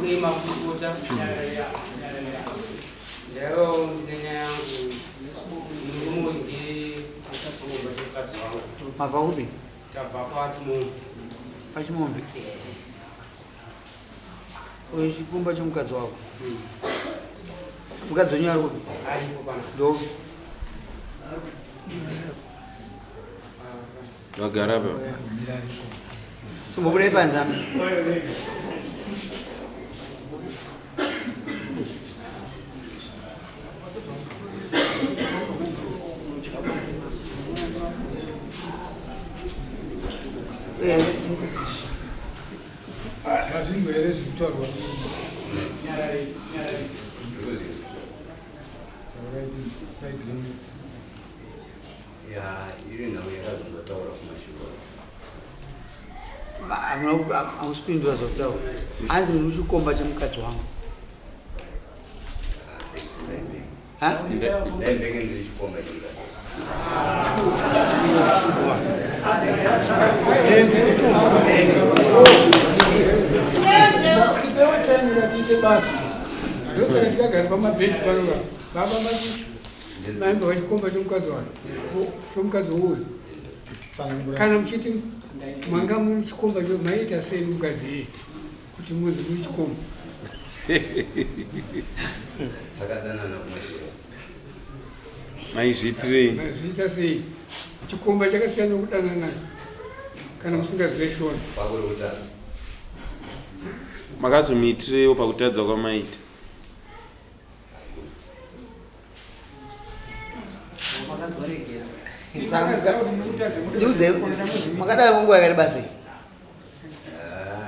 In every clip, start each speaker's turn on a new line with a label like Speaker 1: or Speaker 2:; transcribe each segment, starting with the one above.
Speaker 1: Kune makurukota. Ndaivawo ndine nyaya yangu. Murume uyu ndiye chikomba chemukadzi wangu.
Speaker 2: Mabva kupi?
Speaker 1: Tabva kwaChimombe.
Speaker 2: PaChimombe. Uyu chikomba chemukadzi wako. Mukadzi wenyu ari kupi?
Speaker 1: Aripo pana.
Speaker 2: Ndo.
Speaker 3: Vagara pa.
Speaker 2: Chimbobudai panze apa.
Speaker 4: Hazvinhu here zviri kutaurwa? Side renyu.
Speaker 5: Ya, iri nhau yakazongotaura kumashure.
Speaker 2: Hamusi kupindura zvakutaura. Hanzi muri muchikomba chemukadzi wangu. Ha?
Speaker 5: Ndaimbenge ndiri chikomba chemukadzi.
Speaker 4: Tipewo time ngatiite basa. Ndosaka tikagara pamabhenji pano baba mati maimba wechikomba chomukadzi wake chomukadzi uyu. Kana muchiti manga muri chikomba cho maita sei mukadzi iye kuti munzi muri chikomba.
Speaker 5: Takadanana kumashure.
Speaker 3: Maizviitirei?
Speaker 4: Mazviita sei? Chikomba chakasiyana nokudanana kana musingazive Shona.
Speaker 5: Pakuri kutadza.
Speaker 3: Makazomuitireiwo pakutadza kwamaita?
Speaker 2: Ndiudze, makadaro kwenguva yakareba sei?
Speaker 5: Ah,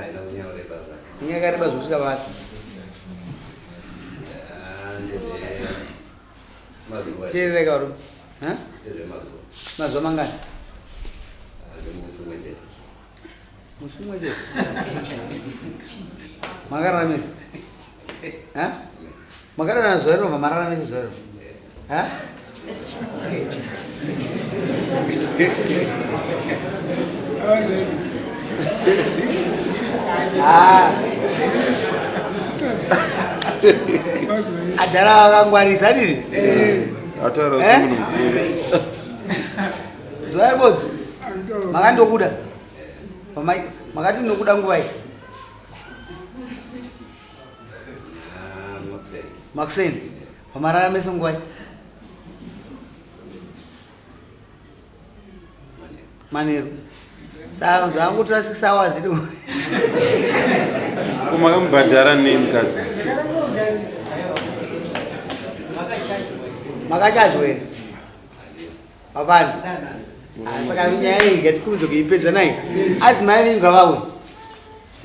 Speaker 5: haina kunyanya kureba zvake.
Speaker 2: Inga yakareba zvokusvika papi?
Speaker 5: Ah, ndezve mazuva.
Speaker 2: Teerera karume. Ha?
Speaker 5: Ndezve mazuva.
Speaker 2: Mazuva mangani?
Speaker 5: Ah, ndemusi umwe chete.
Speaker 2: Musi umwe chete. Makararamisa. Ha? Makararama zuva rinobva mararamisa zuva iro. Ha? Ah. Adhara vakangwarisa adii?
Speaker 3: Ataura
Speaker 2: Eh?
Speaker 3: semunhu mukuru.
Speaker 2: Zuva ribodzi. Makandokuda. Pamai makati ndinokuda nguvai?
Speaker 5: Ah, makuseni.
Speaker 2: Makuseni. Pamarara mese nguvai?
Speaker 5: Manheru.
Speaker 2: Manheru. Saka zvangotora 6 hours iri.
Speaker 3: Ko makamubhadhara nei mukadzi?
Speaker 2: Makachajwa here? Hapana. Ah, Saka nyaya iyi ngatikurumidze kuipedza nayi. Azi mai venyu ngavauye.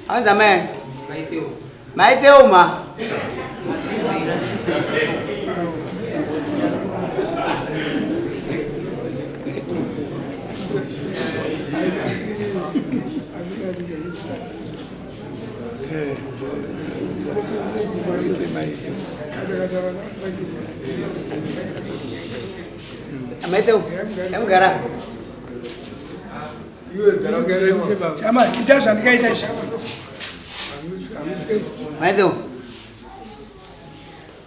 Speaker 2: Anzi amai ani?
Speaker 1: Maiteo.
Speaker 2: Mai Theuma. Mai Theuma. Emugara.
Speaker 4: Chama, ita zvandikaita izvi.
Speaker 2: Mai Theuma.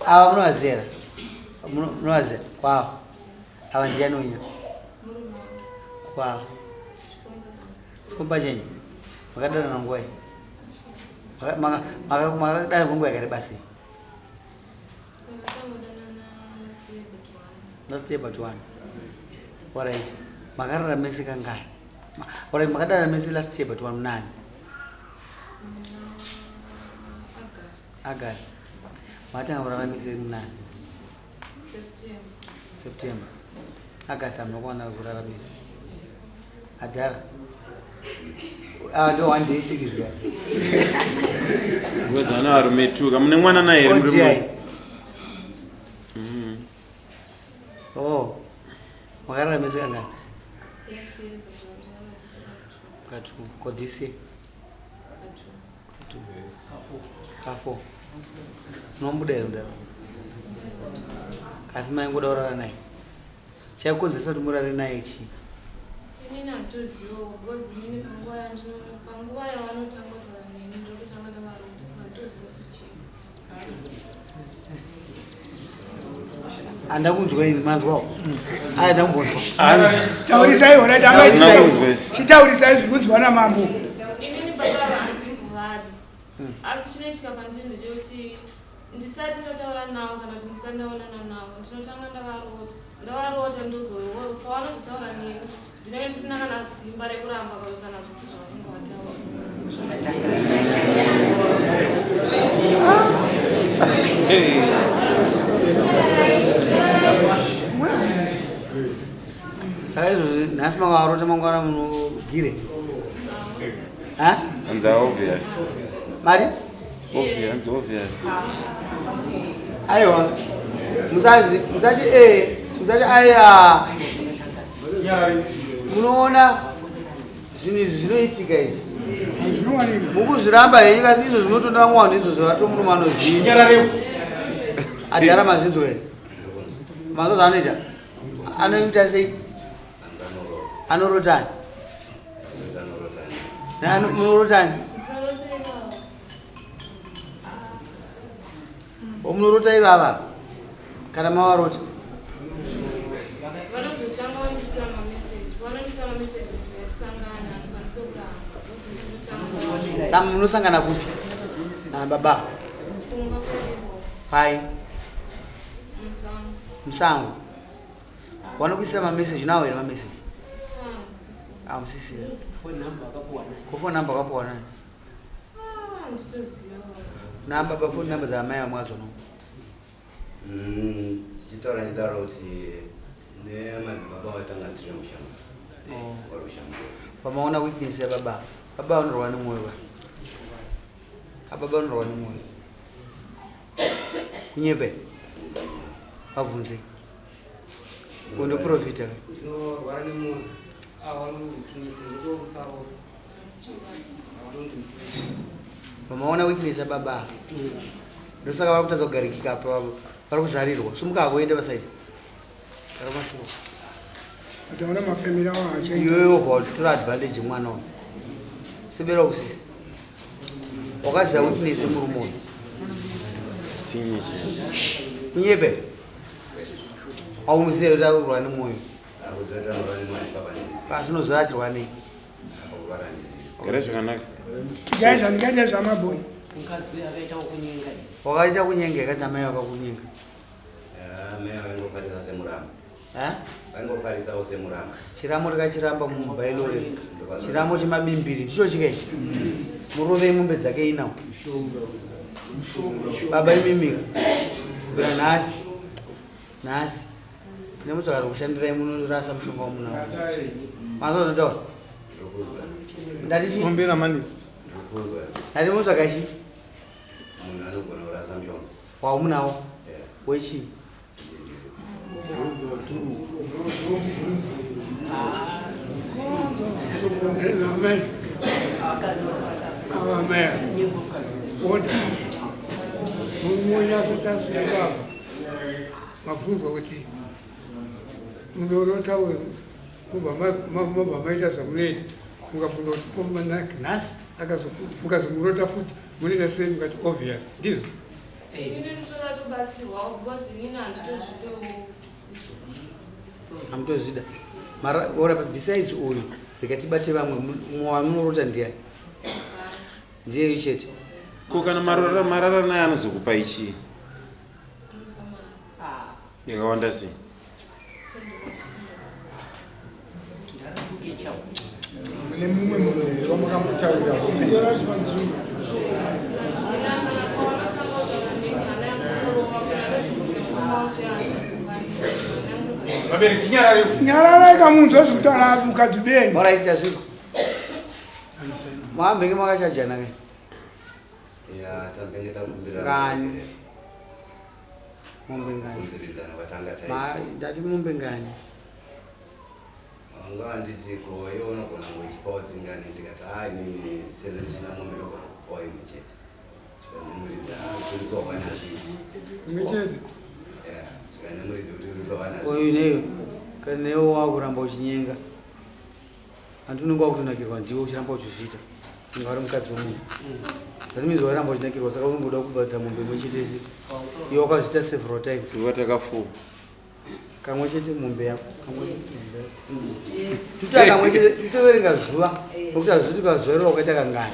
Speaker 2: Ava munovaziva here? Munovaziva? Kwavo. Ava ndiani uyu? Kwavo. Chikomba chenyu. Makadanana nguvai? Makadana kwenguva yakareba sei? Last year but one. Alright. Makarara mese kangani? Alright, makadana mese last year but one nani? August. Makatanga kurara mese munani? September. August hamuna kuwana kurara mese. Adhara. Ah, ndo one day series ka.
Speaker 3: Wezana varume tuka. Mune mwana naye here murume?
Speaker 2: OGI. Oh. Makarara mese kangani? Katu. Ko this year? Katu. Ka4. Unomuda here mudaro? Kasi maingoda kurara naye. Chaikonzeresa kuti murare naye chii?
Speaker 6: Inini handitozivawo because inini panguva yandino panguva yavanotanga kutaura neni ndiri kutanga ndavaronda saka handitoziva kuti chii.
Speaker 2: Handakunzwa ini, manzwawo? Aya, ndakumbonzwa.
Speaker 7: Taurisai hona.
Speaker 3: Hatina kunzwa isu.
Speaker 7: Chitaurisai zvikunzwa namambo.
Speaker 6: Inini baba handinguvadi, asi chinoitika pandiri ndechekuti ndisati ndataura navo kana kuti ndisati ndaonana navo, ndinotanga ndavarota. Ndavarota, pavanozotaura neni ndinenge ndisina kana simba rekuramba kana zvose zvavanenge vataura.
Speaker 2: Saka izvozvi nhasi makavarota, mangwana munogire, ha?
Speaker 3: Hanzi obvious.
Speaker 2: Mari.
Speaker 3: Obvious, hanzi obvious.
Speaker 2: Aiwa, musazi musati e musati aya. Munoona zvinhu izvi zvinoitika izvi.
Speaker 7: Zvinowanika.
Speaker 2: Mukuzviramba henyu, kasi izvo zvinotoda mwanhu izvozvo vatomunomanozviita. Adhara, mazvinzwa here? Manzwa zvaanoita? Anoita sei? Anorotani? Munorotani?
Speaker 6: Ndinorota ivavo.
Speaker 2: Munorota ivava kana mavarota?
Speaker 6: Vanozotanga vandisira mameseji, vanondisira mameseji kuti vatisangana, handikwanise kuramba. Vozondotanga.
Speaker 2: Sa munosangana kupi nababa?
Speaker 6: Kumba kwedu.
Speaker 2: Pai?
Speaker 6: Musango.
Speaker 2: Musango. Wanokuisira mameseji nawo here mameseji?
Speaker 6: Sisi.
Speaker 2: Amusisira ko phone number wakapiwa nani?
Speaker 6: Handitoziva.
Speaker 2: Namba, phone number dzaamai vamwazono?
Speaker 5: Tichitaura ndichitaura kuti nemadzibaba watanga tiri mushango, vari mushango.
Speaker 2: Pamaona weakness yababa, baba vanorwa nemwoyo, va ababa vanorwa nemwoyo. Kunyepe? Vabvunze kundoprofita.
Speaker 1: Ndinorwara nemwoyo, awanonditinisa ndikokutsaura, awanonditinisa.
Speaker 2: Pamaona weakness yababa, ndosaka vari kutadza kugarikika apa, vari kuzarirwa. Sumuka hako uende pasaidi vari mashuwa.
Speaker 7: Ataona mafemero avo achaita.
Speaker 2: Iwewe wobva watora advantage mwana uyu. Sebera kusisi wakaziva weakness yemurume uyu.
Speaker 3: Tsinye chaiyo.
Speaker 2: Kunyepe? Aunoziva kuti ari kurwa nemwoyo?
Speaker 5: Akuziva kuti anorwara nemwoyo, baba ndizi.
Speaker 2: Pasi unoziva achirwa nei?
Speaker 5: Akurwara ndizi.
Speaker 3: Gara zvakanaka.
Speaker 7: Ndikaita, ndikaita zvamabhoni.
Speaker 1: Mukadzi uyu akaita wokunyenga.
Speaker 2: Wakaita kunyenga, yakati amai vakakunyenga?
Speaker 5: Mai vaingofarisa semuramba.
Speaker 2: Ha?
Speaker 5: Vaingofarisawo semuramba.
Speaker 2: Chiramo tikachiramba mumubhailore, chiramo chemabimbiri ndicho chikaichi. Murove mombe dzake inawo. Baba imimika kubvira nhasi, nhasi nemutsvaka kushandirai, munorasa mushonga wamunawo. Manzwa zvinotaura? Ndati chii?
Speaker 8: Ombera mani.
Speaker 5: Ndirikunzwa.
Speaker 2: Ndati mutsvaka chi?
Speaker 5: Munhu anogona kurasa mushonga.
Speaker 2: Wamunawo?
Speaker 5: Yeah.
Speaker 2: Wechii?
Speaker 4: Amen. Amen. Oda. Munyatsotasvika baba. Mabvunzwa kuti munorota uyu, mobva maita zvamunoita. Mukabvunza kuti ko nhasi mukazomurota futi munoita sei, mukati obvious, ndizvo.
Speaker 6: Inini ndinotoda tobatsirwawo because inini handitozvidewo.
Speaker 2: Hamutozvida. Mara ora, besides uyu, rikatibate vamwe. Mumwe wamunorota ndiani? Ndiyeyu chete?
Speaker 3: Ko kana marara marara naye anozokupai chii yakawanda sei?
Speaker 8: Mune mumwe munhu here wamakambotaurira?
Speaker 7: Ndora chipanzvimbo.
Speaker 6: Handina kana. Pavanotanga kutaura neni, hana yangu inorova kuna ndotibvunza murume wacho yaanozokani.
Speaker 8: Vabereki, tinyarare.
Speaker 7: Nyararai kamunhu wezvekutaura mukadzi benyu.
Speaker 2: Alright, tasvika. Mahambenge makachajana ke?
Speaker 5: Ya, tambenge takumbirana.
Speaker 2: Ngani? Mombe ngani?
Speaker 5: Kunziridzana kwatanga taita.
Speaker 2: Ndati mombe ngani?
Speaker 5: Wanga wanditi ko iwe unogona kungochipawo dzingani, ndikati ha, inini sezvo ndisina mombe ndogona kupawo imwe chete. Zvikanemuridzi uripo wakanazizi.
Speaker 4: Imwe chete.
Speaker 5: Zvikanemuridzi kuti uripo wakanazizi.
Speaker 2: Uyu neyo kana newe wakuramba uchinyenga, handi unenge wakutonakirwa ndiwe uchiramba uchizviita. Inga uri mukadzi wemunhu. That means wairamba uchinakirwa saka unongoda kubhadhara mombe imwe chete se. Iwe wakazviita several times.
Speaker 3: Zuva takafuwa.
Speaker 2: Kamwe chete mombe yako, kamwe chete mombe yako. Tuta kamwe chete tutoverenga zuva. Nokuti hazviti pazuva iroro wakaita kangani.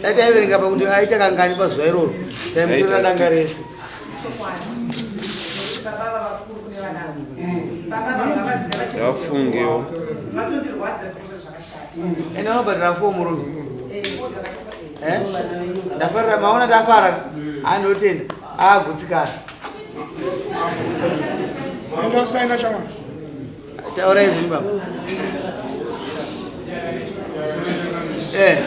Speaker 2: Dai taiverenga pakuti aita kangani pazuva iroro. Taimutora danga rese.
Speaker 3: Ngafungewo.
Speaker 2: Ende unobhadhara fo murume. Eh? Ndafarira maona ndafara. Andotenda. Agutsikana.
Speaker 7: Enda usaina chama.
Speaker 2: Taura izvi baba. Eh.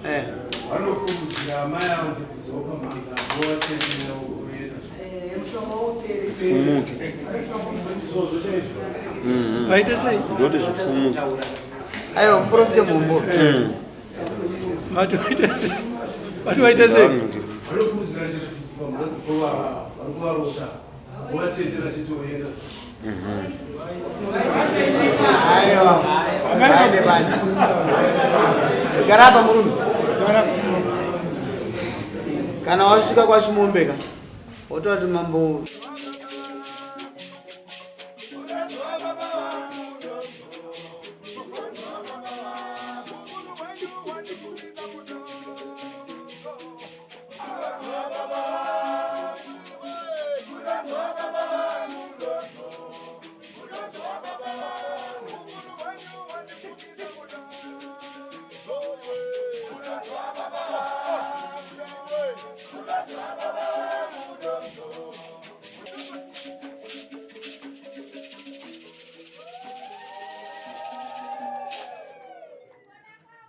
Speaker 2: Eh.
Speaker 1: Vanokurudzira amai avo kuti kudzoka mhanza vovatendera kuenda.
Speaker 3: Fumuke.
Speaker 4: Vaita sei?
Speaker 3: Ndoti zvifumuke.
Speaker 2: Aiwa muprofita mumbo.
Speaker 4: Vati vaita sei?
Speaker 1: Vanokurudzira chete kuti pamhanza vari kuvarota vovatendera chete voenda.
Speaker 2: Aiwa. Vaende pansi. Gara apa murume. Kana wasvika kwaChimombeka wotaura kuti mambo